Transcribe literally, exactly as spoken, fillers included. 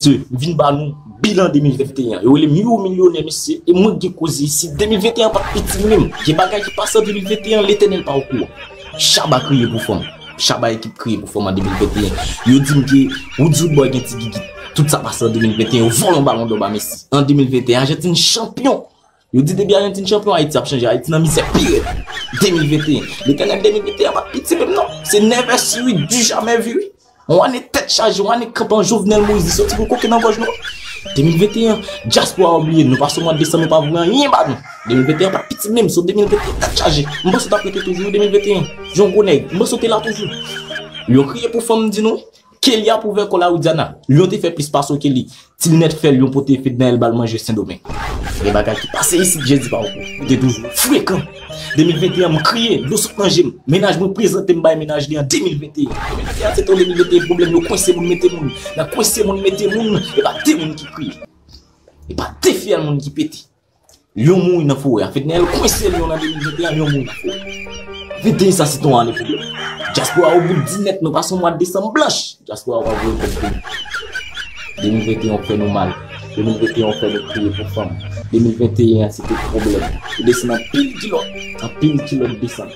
Mesye, m vin ba nou bilan de mil venteyen an. Yo rele m Youri Milyonè, mesye, e mwen k gen koze isi. De mil venteyen an pa t piti menm. Gen bagay ki pase an de mil venteyen an, Letènèl pa okouran. Shabba kriye pou fanm. Shabba ekip kriye pou fanm an de mil venteyen. Yo di m ke Roody Roodboy gen ti gigit. Tout sa pase an de mil venteyen. Yo vòlè yon Balon dò ba Messi. An de mil venteyen, Ajantin chanpyon. Yo di depi Ajantin chanpyon, Ayiti ap chanje. Ayiti nan mizè pi rèd. De mil venteyen. Letènèl, de mil venteyen pa t piti menm non. Se never see wi, du jamais vu wi. Yon ane tèt chaje, yon ane kanpe an Jovenel Moïse, li soti pou koke nan gòj nou. De mil venteyen, dyaspora a bliye n, nou pase mwa desanm, yo pa voye anyen ba nou. De mil venteyen pa t piti menm, se de mil venteyen tèt chaje. M panse w t ap rete toujou wi, de mil venteyen. Jan w gwo nèg, m panse w te la toujou. Lyon kriye pou fanm, m di nou. Kelly ap ouvè kò l a Widiana. Lyon te fè plis pase w ke li. Tilnèt fè Lyon pote Fednaelle ba l manje Sendomeng. Gen bagay ki pase isit, Jezi pa okouran. Ou te toujou frekan. De mil venteyen, m kriye, dlo sot nan je m. Mennaj mwen prezante m bay mennaj li an de mil venteyen. De mil venteyen, se te yon de mil venteyen pwoblèm, yo kwense moun, mete moun. Nan kwense moun, mete moun, e pa de moun ki kriye. E pa de fyèl moun ki pete. Lyon mouri nan forè a. Fednaelle kwense Lyon nan de mil venteyen, Lyon mouri nan forè. Venteyen sa se te yon ane pwoblèm. Dyaspora a obout di nèt, nou pase yon mwa desanm blanch. Dyaspora a pa voye kòb pou nou. De mil venteyen fè nou mal. De mil venteyen fè nou kriye pou fanm. De mil venteyen an se te pwoblèm. Yo desann anpil kilòt. Anpil kilòt desann.